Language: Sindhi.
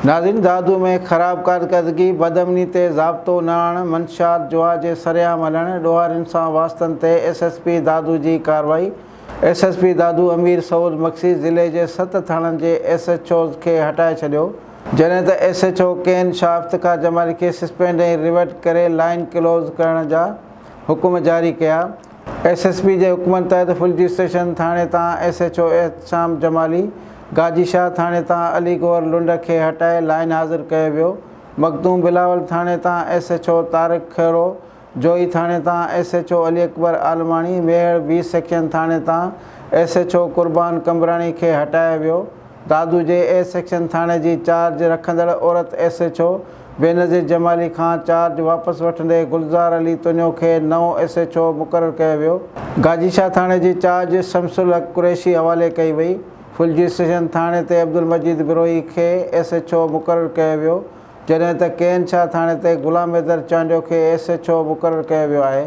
ناظرين دادو ۾ خراب ڪارڪردگي، بدامني تي ضابطو نه آڻڻ، منشيات جوا جي سرعام هلڻ، ڏوهارين سان واسطن تي ايس ايس پي دادو جي ڪارروائي، S S P Dadu Amir Saud Magsi ضلعي جي ست ٿاڻن جي ايس ايڇ اوز کي هٽائي ڇڏيو، جڏهن ته S H O K N Shah Iftikhar Jamali کي سسپينڊ ۽ ريورٽ ڪري لائين ڪلوز ڪرڻ جا حڪم جاري ڪيا. ايس ايس پي جي حڪمن تحت ڦلجي اسٽيشن ٿاڻي تان S H O Ehtesham Jamali, Gaji Shah ٿاڻي تان علي گوهر لنڊ کي هٽائي لائين حاضر ڪيو ويو، مخدوم بلاول ٿاڻي تان S H O Tariq Khuhro, Johi ٿاڻي تان S H O Ali Akbar Almani, Mehar B section ٿاڻي تان S H O Qurban Qambrani کي هٽايو ويو. دادو جي اي سيڪشن ٿاڻي جي چارج رکندڙ عورت S H O Benazir Jamali کان چارج واپس وٺندي گلزار علي تنيو کي نئون ايس ايڇ او مقرر ڪيو ويو. گاجي شاهه ٿاڻي جي چارج شمس الحق قريشي حوالي ڪئي وئي. ڦلجي اسٽيشن ٿاڻي تي عبدالمجيد بروهي کي ايس ايڇ او مقرر ڪيو ويو، جڏهن ته ڪي اين شاهه ٿاڻي تي غلام حيدر چانڊيو کي ايس ايڇ او مقرر ڪيو ويو آهي.